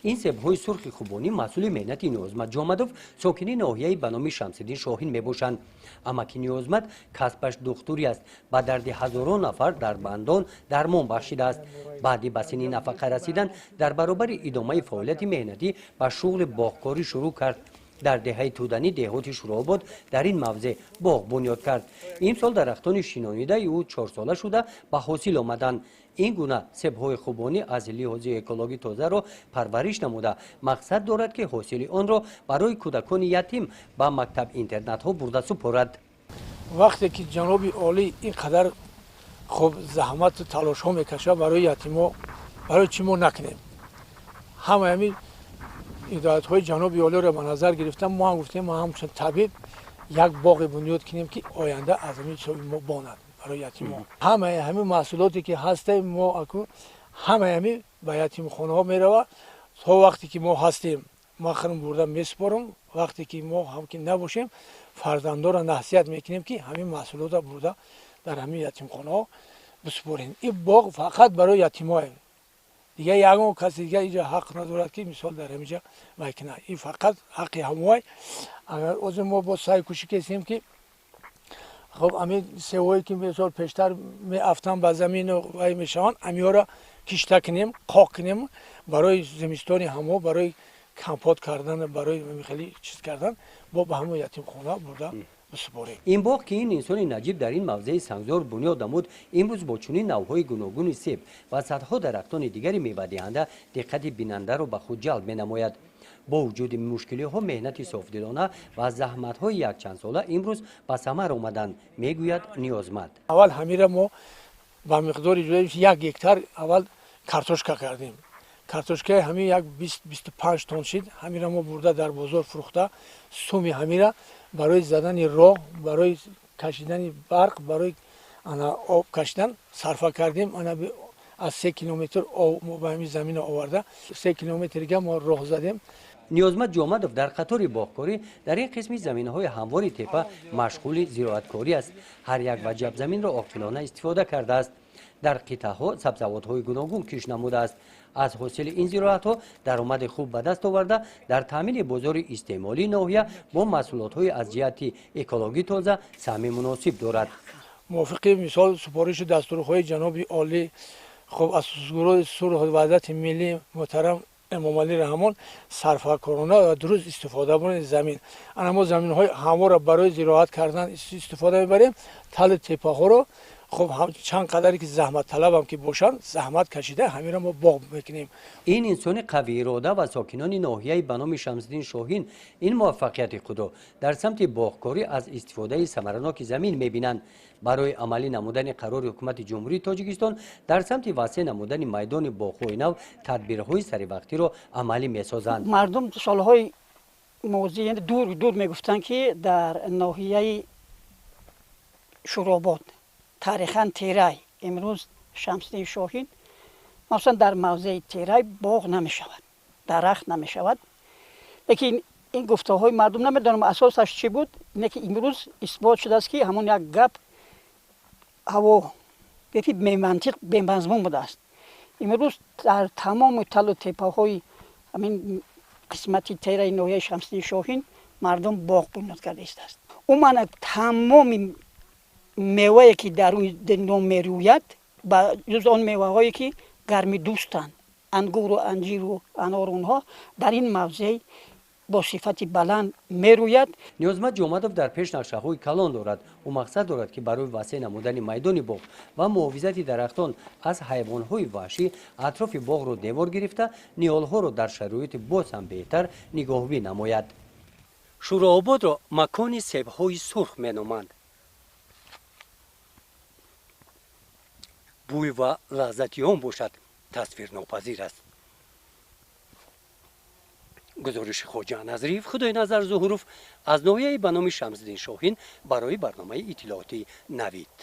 Ин себҳои сурхи хубонӣ маҳсули меҳнати Ниёзмад Ҷомадов, сокини ноҳияи ба номи Шамсиддин Шоҳин мебошанд. Амаки Ниёзмад касбаш духтурӣ аст, ба дарди ҳазорон нафар дар бандон дармон бахшидааст. Баъди ба синни нафақа расидан дар баробари идомаи фаъолияти меҳнатӣ ба шуғли боғкорӣ шурӯъ кард. Дар деҳаи Тӯданӣ, деҳоти Шӯрообод, дар ин мавзеъ боғ бунёд кард. Имсол дарахтони шинонидаи ӯ чорсола шуда ба ҳосил омаданд. Ин гуна себҳои хубонӣ аз лиҳози экологӣ тозаро парвариш намуда, мақсад дорад, ки ҳосили онро барои кӯдакони ятим ба мактаб-интернатҳо бурда супорад. Вақте ки ҷаноби олӣ ин қадар хуб заҳмату талошҳо мекашад барои ятимо, барои чӣ мо накунем? Ҳамаи ҳамин ҳидоятҳои ҷаноби олиро ба назар гирифтам, мо ҳам гуфтем, мо ҳамчун табиб як боғе бунёд кунем, ки оянда аз ҳамин ҳисоби мо бонад барои ятимо. Ҳамаи ҳамин маҳсулоте ки ҳастем мо акун, ҳамаи ҳамин ба ятимхонаҳо меравад. То вақте ки мо ҳастем, ма хирм бурда месупорам. Вақте ки мо ҳам ки набошем, фарзандонро насиҳат мекунем, ки ҳамин маҳсулотро бурда дар ҳамин ятимхонаҳо бисупорем. Ин боғ фақат барои ятимое, дигар ягон каси дигар инҷа ҳақ надорад, ки мисол дар ҳаминҷа вай кунад. Ин фақат ҳаққи ҳамоай. Агар ҳозир мо боз саъй кӯшӣ кесем, ки хуб ҳамин севое ки мисол пештар меафтанд ба замину вай мешаванд, ҳамиҳоро кишта кунем, қоқ кунем, барои зимистони ҳамо, барои компот кардан, барои хеле чиз кардан, бо ба ҳамон ятимхона бурда бисупорем. Ин боғ, ки ин инсони наҷиб дар ин мавзеи сангзор бунёд намуд, имрӯз бо чунин навъҳои гуногуни себ ва садҳо дарахтони дигари мевадиҳанда диққати бинандаро ба худ ҷалб менамояд. Бо вуҷуди мушкилиҳо, меҳнати софдилона ва заҳматҳои якчандсола имрӯз ба самар омаданд, мегӯяд Ниёзмад. Аввал ҳамира мо ба миқдори 1 гектар аввал картошка кардем. Картошкаи ҳамин як 20-25 тонн шид. Ҳамира мо бурда дар бозор фурӯхта, суми ҳамира барои задани роҳ, барои кашидани барқ, барои ана об кашидан сарфа кардем. Ана аз 3 километр об мо ба ҳамин замина оварда, 3 километрига мо роҳ задем. Ниёзмад Ҷомадов дар қатори боғкорӣ дар ин қисми заминаҳои ҳамвори тепа машғули зироаткорӣ аст. Ҳар як ваҷаб заминро оқилона истифода кардааст. Дар қитъаҳо сабзавотҳои гуногун кишт намудааст. Аз ҳосили ин зироатҳо даромади хуб ба даст оварда, дар таъмини бозори истеъмолии ноҳия бо маҳсулотҳои аз ҷиҳати экологӣ тоза саҳми муносиб дорад. Мувофиқи мисол супориши дастурҳои ҷаноби олӣ, хуб, асосгузори сулҳу ваҳдати миллӣ муҳтарам Эмомалӣ Раҳмон, сарфакорона ва дуруст истифода бурдани замин, ана мо заминҳои ҳамворро барои зироат кардан истифода мебарем. Талу теппаҳоро хуб, чанд қадаре ки заҳматталабам ки бошанд, заҳмат кашида ҳаминро мо боғ мекунем. Ин инсони қавиирода ва сокинони ноҳияи ба номи Шамсиддин Шоҳин ин муваффақияти худро дар самти боғкорӣ аз истифодаи самараноки замин мебинанд. Барои амалӣ намудани қарори ҳукумати Ҷумҳурии Тоҷикистон дар самти васеъ намудани майдони боғҳои нав тадбирҳои саривақтиро амалӣ месозанд. Мардум солҳои мозӣ, дур дур мегуфтанд, ки дар ноҳияи Шӯробод, таърихан Терай, имрӯз Шамсиддин Шоҳин, махсусан дар мавзеи Терай боғ намешавад, дарахт намешавад. Лекин ин гуфтаҳои мардум, намедонам, асосаш чӣ буд, не ки имрӯз исбот шудааст, ки ҳамон як гап ҳаво гапи бемантиқ, бемазмун будааст. Имрӯз дар тамоми талу теппаҳои ҳамин қисмати Тераи ноҳияи Шамсиддин Шоҳин мардум боғ бунёд карда истааст. Умуман, тамоми мевае, ки дар он мерӯяд, ба ҷуз он меваҳое, ки гармидӯстанд, ангуру анҷиру анору, онҳо дар ин мавзеъ бо сифати баланд мерӯяд. Ниёзмад Ҷомадов дар пеш нақшаҳои калон дорад. Ӯ мақсад дорад, ки барои васеъ намудани майдони боғ ва муҳофизати дарахтон аз ҳайвонҳои ваҳшӣ атрофи боғро девор гирифта, ниҳолҳоро дар шароити боз ҳам беҳтар нигоҳубин намояд. Шӯроободро макони себҳои сурх меноманд. Бӯй ва лаззати он бошад, тасвирнопазир аст. Гузориши Хоҷа Назриев, Худойназар Зуҳуров аз ноҳияи ба номи Шамсиддин Шоҳин барои барномаи иттилоотии Навид.